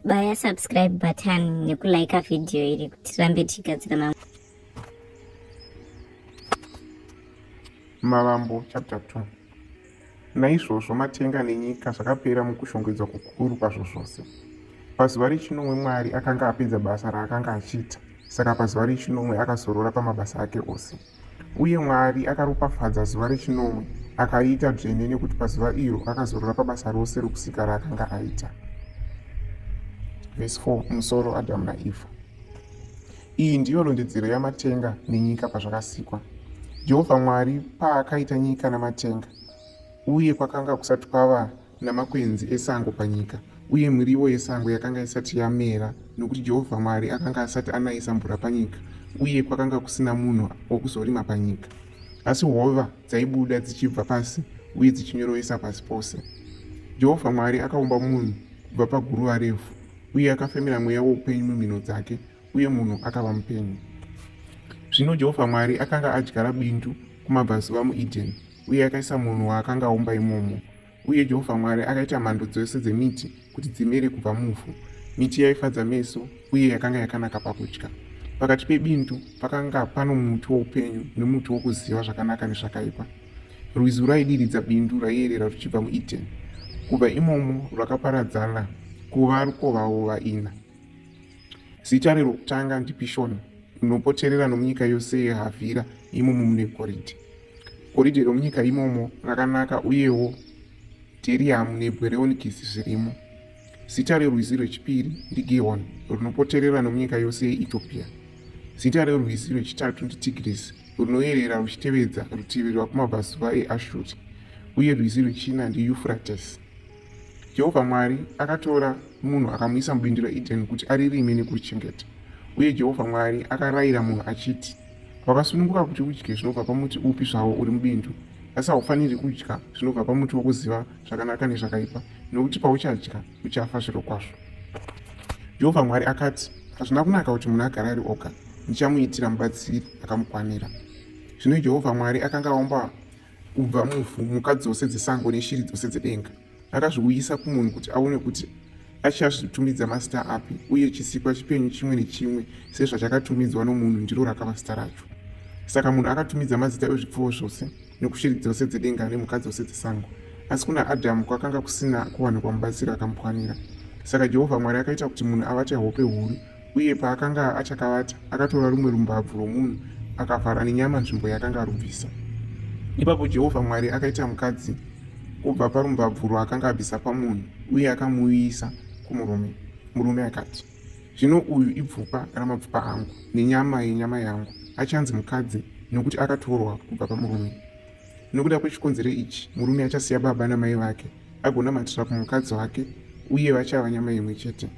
Baya subscribe button nekulaika vhidhiyo iri kuti tirambe tichigadzira mamwe. Mavambo chapter 2. Naizvozvo matenga nenyika zvakapera mukushongedzwa kukuru kwazvo zvose. Pazuva rechinomwe Mwari akanga apedza basa raakanga achiita, saka pazuva rechinomwe akazorora pamabasa ake ose. Uye Mwari akaropafadza zuva rechinomwe akariita dzvene nekuti pazuva iro akazorora pabasa rose rokusika raakanga aita. Vhesi 4, musoro Adhamu naEvha. Iyi ndiyo rondedzero yamatenga nenyika pazvakasikwa. Jehovha Mwari paakaita nyika namatenga, uye kwakanga kusati kwava namakwenzi esango panyika, uye miriwo yesango yakanga isati yamera, nokuti Jehovha Mwari akanga asati anayisa mvura panyika, uye kwakanga kusina munhu wokuzorima panyika. Asi hova dzaibuda dzichibva pasi uye dzichinyorovesa pasi pose. Jehovha Mwari akaumba munhu kubva paguruva revhu, uye akafemera mweya woupenyu mumhino dzake, uye munhu akava mupenyu. Zvino Jehovha Mwari akanga adyara bindu kumabvazuva muEdheni, uye akaisa munhu waakanga aumba imomo. Uye Jehovha Mwari akaita mhando dzose dzemiti kuti dzimere kubva muvhu, miti yaifadza meso uye yakanga yakanaka pakudya. Pakati pebindu pakanga pano muti woupenyu nomuti wokuziva zvakanaka nezvakaipa. Rwizi rwaidiridza bindu rwaiyerera ruchibva muEdheni. Kubva imomo rwakaparadzana kuva rukovahova ina. Zita rerwokutanga ndiPishoni, runopoterera nomunyika yose yeHavhira, imomo mune goridhe. Goridhe romunyika imomo rakanaka uyewo dheriamu nebwe reonikisi zvirimo. Zita rerwizi rwechipiri ndiGihoni, runopoterera nomunyika yose yeEtiopia. Zita rerwizi rwechitatu ndiTigrisi, runoyerera ruchitevedza rutivi rwakumabvazuva eAshuri. Uye rwizi rwechina ndiYufratesi. Jehovha Mwari akatora munhu akamuisa mubindu reEdheni kuti aririme nekurichengeta. Uye Jehovha Mwari akarayira munhu achiti, Wakasununguka kuti udye zvinobva pamuti upi zvawo uri mubindu, asi haufaniri kudya zvinobva pamuti wokuziva zvakanaka nezvakaipa, nokuti pauchadya uchafa zvirokwazvo. Jehovha Mwari akati, Hazvina kunaka kuti munhu agare ari oga, ndichamuitira mubatsiri akamukwanira. Zvino Jehovha Mwari akanga aumba kubva muvhu mhuka dzose dzesango neshiri dzose dzedenga. Akazviuyisa kumunhu kuti aone kuti achazvitumidza mazita api, uye chisikwa chipenyu chimwe nechimwe sezvachakatumidzwa nomunhu ndiro rakava zita racho. Saka munhu akatumidza mazita ezvipfuwo zvose nekushiri dzose dzedenga nemhuka dzose dzesango. Asi kuna Adhamu kwakanga kusina kuwanikwa mubatsiri akamukwanira. Saka Jehovha Mwari akaita kuti munhu avate hope huru, uye paakanga achakavata, akatora rumwe rumbabvu rwomunhu akavhara nenyama nzvimbo yaakanga arubvisa. Ipapo Jehovha Mwari akaita mukadzi kubva parumbabvu rwaakanga abvisa pamunhu, uye akamuuyisa kumurume. Murume akati, Zvino uyu ibvupa ramapfupa angu nenyama yenyama yangu, achanzi mukadzi, nokuti akatorwa kubva pamurume. Nokuda kwechikonzero ichi, murume achasiya baba namai vake agonamatira kumukadzi wake, uye vachava nyama imwe chete.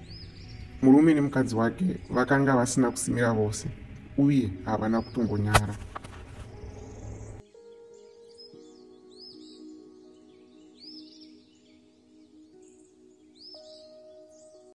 Murume nemukadzi wake vakanga vasina kusimira vose, uye havana kutongonyara.